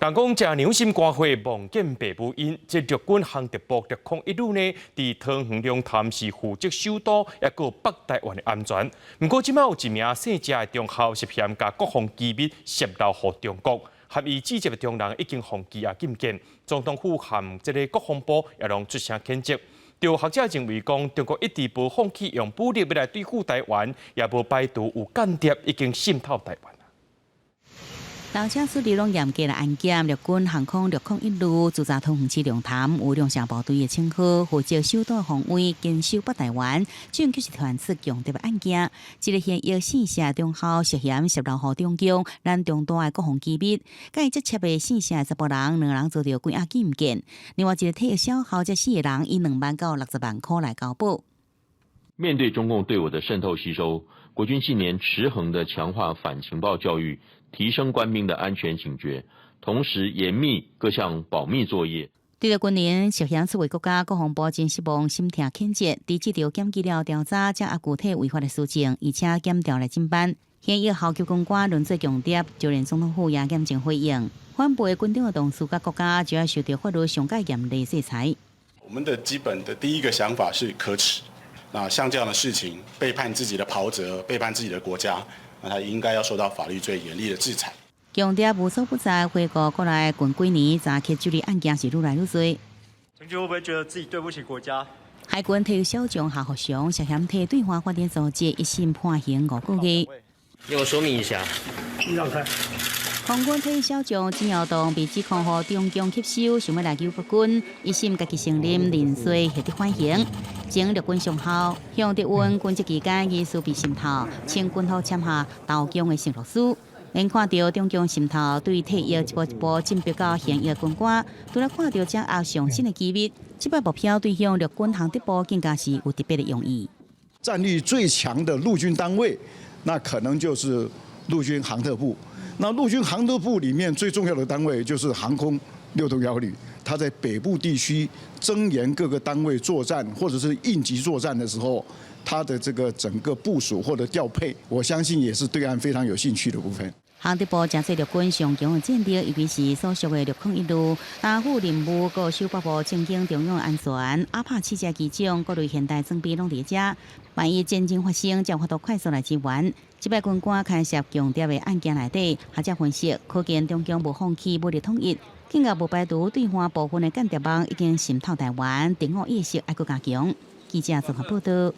人講食娘心肝血，望見爸母恩。這陸軍航特部陸空一旅呢，佇桃園龍潭是負責首都，抑閣北台灣的安全。毋過這擺有一名姓謝的中校涉嫌共國防機密洩漏予中國，和伊指責的中人已經予羈押禁見。總統府和這个國防部也攏出聲譴責。有學者認為講，中國一直無放棄用武力欲來對付台灣，也無排除有間諜已經滲透台灣。老車處理攏嚴格來安檢，陸軍航空陸空一旅駐紮桃園市龍潭，有兩項部隊的稱號，負責首都防衛，堅守北台灣。最近卻是傳出共諜的案件，一个現役姓謝中校涉嫌洩漏予中共，咱重大的國防機密，佮伊接觸的姓謝查埔人，兩人遭著關押禁見。另外一个退役小校這四个人以2萬到60萬箍來交保。面對中共對我的滲透吸收，國軍近年持恆的強化反情報教育，提升官兵的安全警覺，同時嚴密各項保密作業。對著軍人涉嫌出賣國家，國防部真失望，心痛譴責。佇這條檢舉了調查，才具體違法的事證，而且檢調來偵辦。現役校級軍官輪做共諜，就連總統府也嚴正回應。反背軍中的同事佮國家，就要受到法律上蓋嚴厲制裁。我們的基本的第一個想法是可恥。那像這樣的事情，背叛自己的袍澤，背叛自己的國家，那他應該要受到法律最嚴厲的制裁。共諜無所不在，回顧過來近幾年，查克處理案件是愈來愈多。曾經會不會覺得自己對不起國家？海軍退役小將夏福祥涉嫌替對岸發展組織一審判刑5個月。你我說明一下。你讓開。空軍退役小將金耀東被指控予中共吸收，想欲來救國軍，一審家己承認認罪，獲得緩刑。前陸軍上校向德溫軍職期間疑似被滲透，穿軍服簽下投降的承諾書。眼看著中共滲透，對退役一步一步進逼到現役軍官，除了看著掌握上新的機密，這擺目標對象陸軍航特部更加是有特別的用意。戰力最強的陸軍單位，那可能就是陸軍航特部。那陸軍航特部裡面最重要的單位就是航空6棟幺旅，它在北部地區增援各個單位作戰或者是應急作戰的時候，它的這個整個部署或者調配，我相信也是對岸非常有興趣的部分。航特部誠濟陸軍上強的戰力，尤其是所屬的陸空一旅，擔負任務，閣守北部政經中央安全，阿帕契這機種，各類現代裝備攏佇遮。萬一戰爭發生，才有法度快速來支援。這擺軍官牽涉共諜的案件內底，學者分析，可見中共無放棄武力統一，更加無排除對岸部分的間諜網已經滲透台灣，敵我意識愛閣加強。記者綜合報道。